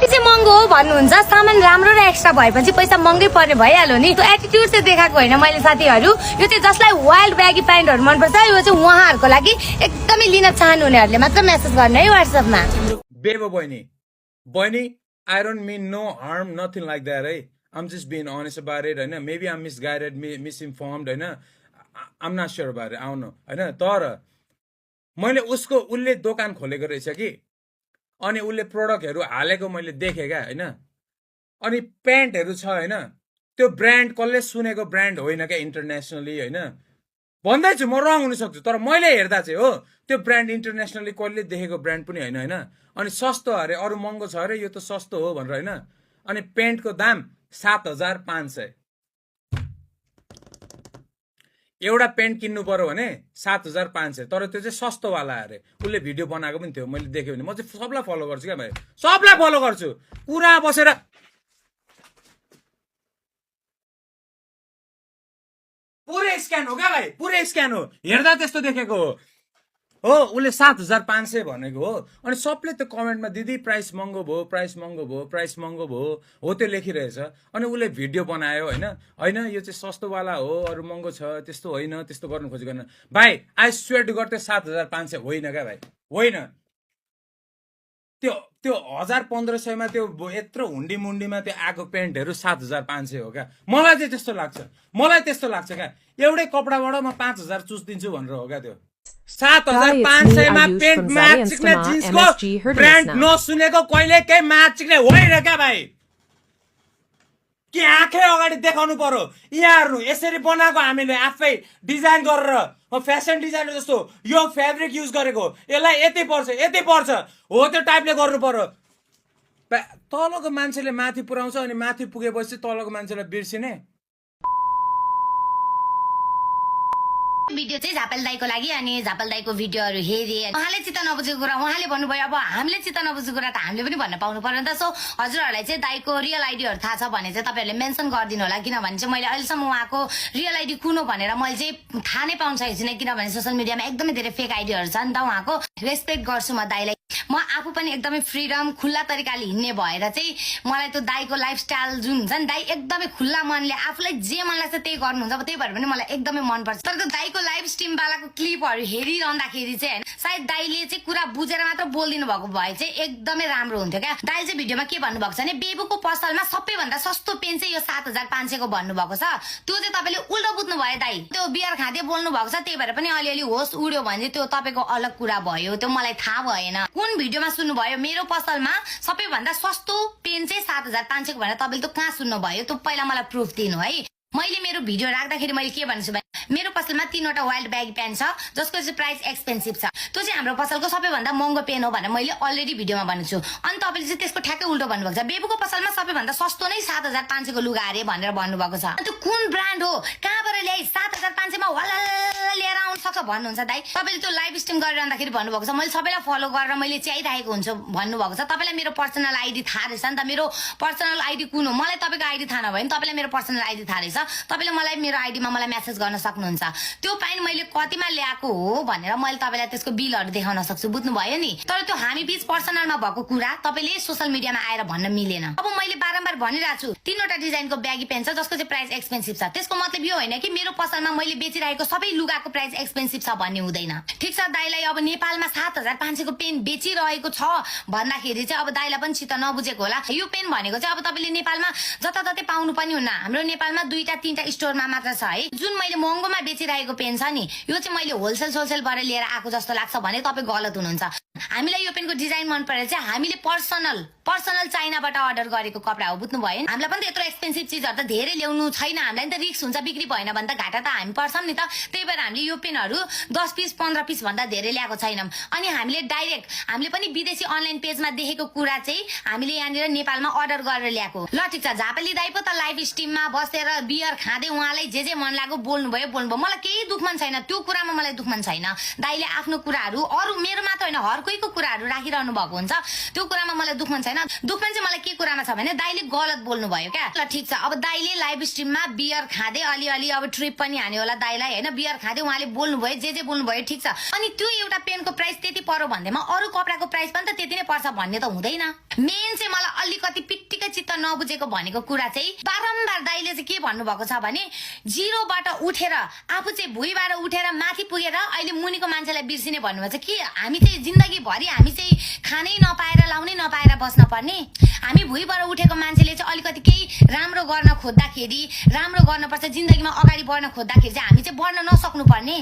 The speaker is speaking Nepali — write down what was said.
कफी चाहिँ महँगो हो भन्नुहुन्छ, सामान राम्रो र एक्स्ट्रा भएपछि पैसा महँगै पर्ने भइहाल्यो नि। त्यो एटिट्युड चाहिँ देखाएको होइन मैले साथीहरू। यो चाहिँ जसलाई वाइल्ड ब्यागी प्यान्टहरू मनपर्छ यो चाहिँ उहाँहरूको लागि एकदमै लिन चाहनुहुनेहरूले मात्र मेसेज गर्ने है व्हाट्सएपमा। बेबो बहिनी I don't mean no harm, nothing like that, right? I'm just being honest about it, right? Maybe I'm misguided, misinformed, right? I'm not sure about it, I don't know, right? तर मैले उसले दोकान खोलेको रहेछ कि, अनि उसले प्रोडक्टहरू हालेको मैले देखेँ क्या, हैन? अनि प्यान्टहरू छ, हैन? त्यो ब्रान्ड कसले सुनेको ब्रान्ड होइन क्या इन्टरनेसनली, हैन? भन्दैछु म रङ हुन सक्छु, तर मैले हेर्दा चाहिँ हो त्यो ब्रान्ड इन्टरनेसनली कसले देखेको ब्रान्ड पनि होइन, हैन? अनि सस्तो अरे, अरू महँगो छ अरे, यो त सस्तो हो भनेर, हैन? अनि प्यान्टको दाम 7500। एउटा प्यान्ट किन्नु पर्यो भने 7500, तर त्यो चाहिँ सस्तोवाला अरे। उसले भिडियो बनाएको पनि थियो, मैले देखेँ भने म चाहिँ सबलाई फलो गर्छु क्या भाइ, सबलाई फलो गर्छु। पुरा बसेर पुरै स्क्यान हो क्या भाइ, पुरै स्क्यान हो। हेर्दा त्यस्तो देखेको हो उसले 7500 भनेको हो। अनि सबले त्यो कमेन्टमा दिदी प्राइस महँगो भयो, प्राइस महँगो भयो, प्राइस महँगो भयो हो त्यो लेखिरहेछ। अनि उसले भिडियो बनायो, होइन होइन यो चाहिँ सस्तोवाला हो, अरू महँगो छ त्यस्तो होइन, त्यस्तो गर्नु खोजेको होइन भाइ। आई स्वेयर टु गड त्यो 7500 होइन क्या भाइ, होइन। त्यो 1500 मा त्यो यत्रो हुन्डी मुन्डीमा त्यो आएको प्यान्टहरू 7500 हो क्या। मलाई चाहिँ त्यस्तो लाग्छ, मलाई त्यस्तो लाग्छ क्या। एउटै कपडाबाट म 5000 चुज दिन्छु भनेर हो क्या त्यो। 7500 मा पेन्ट म्याच चिक्ने जिन्सको ब्रान्ड नसुनेको कहिले केही म्याच चिक्ने होइन क्या भाइ। के आँखै अगाडि देखाउनु पर्यो, यहाँ हेर्नु यसरी बनाएको हामीले आफै डिजाइन गरेर, फेसन डिजाइनर जस्तो यो फेब्रिक युज गरेको, यसलाई यति पर्छ यति पर्छ हो त्यो टाइपले गर्नु पर्यो। तलको मान्छेले माथि पुर्याउँछ, अनि माथि पुगेपछि तलको मान्छेलाई बिर्सिने। भिडियो चाहिँ झापल दाईको लागि, अनि झापल दाईको भिडियोहरू हेरेँ। उहाँले चित्त नबुझेको कुरा उहाँले भन्नुभयो, अब हामीले चित्त नबुझेको कुरा त हामीले पनि भन्न पाउनु पर्यो नि त। सो हजुरहरूलाई चाहिँ दाईको रियल आइडीहरू थाहा छ भने चाहिँ तपाईँहरूले मेन्सन गरिदिनु होला, किनभने चाहिँ मैले अहिलेसम्म उहाँको रियल आइडी कुन हो भनेर मैले चाहिँ थाहा नै पाउन सकेको छुइनँ, किनभने सोसियल मिडियामा एकदमै धेरै फेक आइडीहरू छ नि त। उहाँको रेस्पेक्ट गर्छु म दाईलाई। म आफू पनि एकदमै फ्रिडम खुल्ला तरिकाले हिँड्ने भएर चाहिँ मलाई त्यो दाईको लाइफस्टाइल जुन हुन्छ नि, दाई एकदमै खुल्ला मनले आफूलाई जे मन लाग्छ त्यही गर्नुहुन्छ, अब त्यही भएर पनि मलाई एकदमै मनपर्छ। तर त्यो दाईको लाइभ स्ट्रिम वालाको क्लिपहरू हेरिरहँदाखेरि चाहिँ होइन, सायद दाईले चाहिँ कुरा बुझेर मात्र बोलिदिनु भएको भए चाहिँ एकदमै राम्रो हुन्थ्यो क्या। दाईले चाहिँ भिडियोमा के भन्नुभएको छ भने बेबुको पसलमा सबैभन्दा सस्तो पेन चाहिँ यो 7500 को भन्नुभएको छ। त्यो चाहिँ तपाईँले उल्टो बुझ्नु भयो दाई, त्यो बियर खाँदै बोल्नु भएको छ, त्यही भएर पनि अलिअलि होस उड्यो भने त्यो तपाईँको अलग कुरा भयो, त्यो मलाई थाहा भएन। कुन भिडियोमा सुन्नुभयो मेरो पसलमा सबैभन्दा सस्तो पेन चाहिँ 7500 को भनेर तपाईँले त कहाँ सुन्नुभयो, त्यो पहिला मलाई प्रुफ दिनु है। मैले मेरो भिडियो राख्दाखेरि मैले के भन्छु भने मेरो पसलमा 3वटा वाइल्ड ब्यागी पेन छ जसको चाहिँ प्राइस एक्सपेन्सिभ छ, त्यो चाहिँ हाम्रो पसलको सबैभन्दा महँगो पेन हो भनेर मैले अलरेडी भिडियोमा भनेको छु। अनि तपाईँले चाहिँ त्यसको ठ्याक्कै उल्टो भन्नुभएको छ, बेबुको पसलमा सबैभन्दा सस्तो नै 7500 को लुगा अरे भनेर भन्नुभएको छ। त्यो कुन ब्रान्ड हो, कहाँबाट ल्याइ 7500 मा वाला लिएर आउन सक्छ भन्नुहुन्छ दाइ। तपाईँले त्यो लाइभ स्ट्रिम गरिरहँदाखेरि भन्नुभएको छ मैले सबैलाई फलो गरेर मैले चाहिरहेको हुन्छ भन्नुभएको छ। तपाईँलाई मेरो पर्सनल आइडी थाहा रहेछ नि त, मेरो पर्सनल आइडी कुन हो मलाई तपाईँको आइडी थाहा नभए पनि तपाईँलाई मेरो पर्सनल आइडी थाहा रहेछ। तपाईँले मलाई मेरो आइडीमा मलाई मेसेज गर्न सक्नुहुन्छ। त्यो प्यान्ट मैले कतिमा ल्याएको हो भनेर मैले तपाईँलाई त्यसको बिलहरू देखाउन सक्छु, बुझ्नुभयो नि। तर त्यो हामी बीच पर्सनलमा भएको कुरा तपाईँले सोसियल मिडियामा आएर भन्न मिलेन। अब मैले बारम्बार भनिरहेको छु 3वटा डिजाइनको ब्यागी पेन छ जसको चाहिँ प्राइस एक्सपेन्सिभ छ। त्यसको मतलब यो होइन कि मेरो पसलमा मैले बेचिरहेको सबै लुगाको प्राइस एक्सपेन्सिभ छ भन्ने हुँदैन। ठिक छ, दाइलाई अब नेपालमा 7500 को पेन बेचिरहेको छ भन्दाखेरि चाहिँ अब दाइलाई पनि चित्त नबुझेको होला। यो पेन भनेको चाहिँ अब तपाईँले नेपालमा जताततै पाउनु पनि हुन्न, हाम्रो नेपालमा 2-3 स्टोरमा मात्र छ है। जुन मैले महँगोमा बेचिरहेको पेन छ नि यो चाहिँ मैले होलसेलबाट लिएर आएको जस्तो लाग्छ भने तपाईँ गलत हुनुहुन्छ। हामीलाई यो पेनको डिजाइन मन परेर चाहिँ हामीले पर्सनल चाइनाबाट अर्डर गरेको कपडा हो, बुझ्नुभयो। हामीलाई पनि त यत्रो एक्सपेन्सिभ चिजहरू त धेरै ल्याउनु छैन, हामीलाई नि त रिस्क हुन्छ, बिक्री भएन भने त घाटा त हामी पर्छौँ नि त। त्यही भएर हामीले यो पेनहरू 10 पिस 15 पिस भन्दा धेरै ल्याएको छैनौँ। अनि हामीले डाइरेक्ट हामीले पनि विदेशी अनलाइन पेजमा देखेको कुरा चाहिँ हामीले यहाँनिर नेपालमा अर्डर गरेर ल्याएको। ल ठिक छ, झापली दाइ पो त लाइभ स्ट्रिममा बसेर बियर खाँदै उहाँलाई जे मन लाग्यो बोल्नुभयो। मलाई केही दुखमन छैन, त्यो कुरामा मलाई दुखमन छैन। दाइले आफ्नो कुराहरू अरू मेरो मात्र होइन हर कोहीको कुराहरू राखिरहनु भएको हुन्छ, त्यो कुरामा मलाई दुखमन छैन। दुःख चाहिँ मलाई के कुरामा छ भने दाइले गलत बोल्नु भयो क्या ल ठिक छ अब दाइले लाइभ स्ट्रिममा बियर खाँदै अलिअलि अब ट्रिप पनि हान्यो होला दाइलाई हैन बियर खाँदै उहाँले बोल्नु भयो जे बोल्नु भयो ठिक छ अनि त्यो एउटा पेनको प्राइस त्यति पर्यो भन्दैमा अरू कपडाको प्राइस पनि त त्यति नै पर्छ भन्ने त हुँदैन मेन चाहिँ मलाई अलिकति पिट्टिकै चित्त नबुझेको भनेको कुरा चाहिँ बारम्बार दाइले चाहिँ के भन्नुभएको छ भने जिरोबाट उठेर आफू चाहिँ भुइँबाट उठेर माथि पुगेर अहिले मुनिको मान्छेलाई बिर्सिने भन्नुभएको छ कि हामी चाहिँ जिन्दगीभरि हामी चाहिँ खानै नपाएर लाउनै नपाएर बस्न पर्ने हामी भुइँबाट उठेको मान्छेले चाहिँ अलिकति केही राम्रो गर्न खोज्दाखेरि राम्रो गर्नुपर्छ जिन्दगीमा अगाडि बढ्न खोज्दाखेरि चाहिँ हामी चाहिँ बढ्न नसक्नु पर्ने